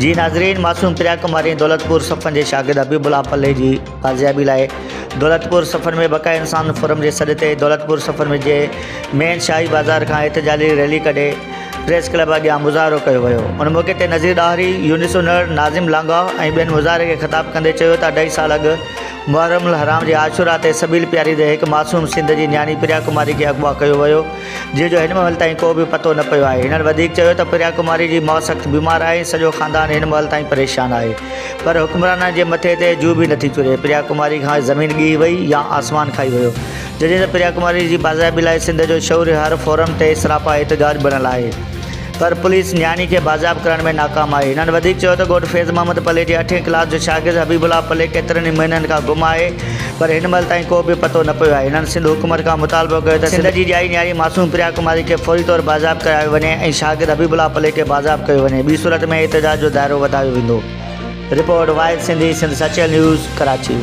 جي ناظرين معصوم پريا ڪماري ۽ دولتپور صفن جي شاگرد حبيب الله پلي جي بازيابي لاء دولتپور صفن ۾ بقاء انسان فورم جي سڏ تي دولتپور صفن ۾ جي مين شاهي بازار کان احتجاجي ريلي ڪڍي پريس ڪلب اڳيان مظاهرو ڪيو ويو ان موقعي تي نذير ڏاهري، يونس انڙ، ناظم لانگاهه ۽ ٻين مظاهري کي خطاب ڪندي چيو ته اڍائي سال اڳ محرم الحرام جي عاشورا تي سبيل پياري تي هڪ معصوم سنڌ جي نياڻي پريا ڪماري کي اغوا ڪيو ويو جنهن جو هن مهل تائين ڪو به پتو نه پيو آهي. هنن وڌيڪ چيو ته پريا ڪماري جي ماء سخت بيمار آهي ۽ سڄو خاندان هن مهل تائين پريشان آهي پر حڪمرانن جي مٿي تي جوء به نٿي چري. پريا ڪماري کان زمين ڳهي وئي يا آسمان کائي ويو. جڏهن ته پريا ڪماري جي بازيابي لاء سنڌ جو شعور هر فورم تي سراپا احتجاج بڻيل آهي. پر پوليس نياڻي کي بازياب ڪرڻ ۾ ناڪام آهي. هنن وڌيڪ چيو ته ڳوٺ فيض محمد پلي جي اٺين ڪلاس جو شاگرد حبيب الله پلي ڪيترن ئي مهينن کان گم آهي پر هن مهل تائين ڪو به پتو نه پيو آهي. هنن سنڌ حڪومت کان مطالبو ڪيو ته سنڌ جي ڄائي نياڻي معصوم پريا ڪماري کي فوري طور بازياب ڪرايو وڃي ۽ شاگرد حبيب الله پلي کي بازياب ڪيو وڃي ٻي صورت ۾ احتجاج جو دائرو وڌايو ويندو. رپورٽ، واحد سنڌي، سنڌ سچل نيوز، ڪراچي.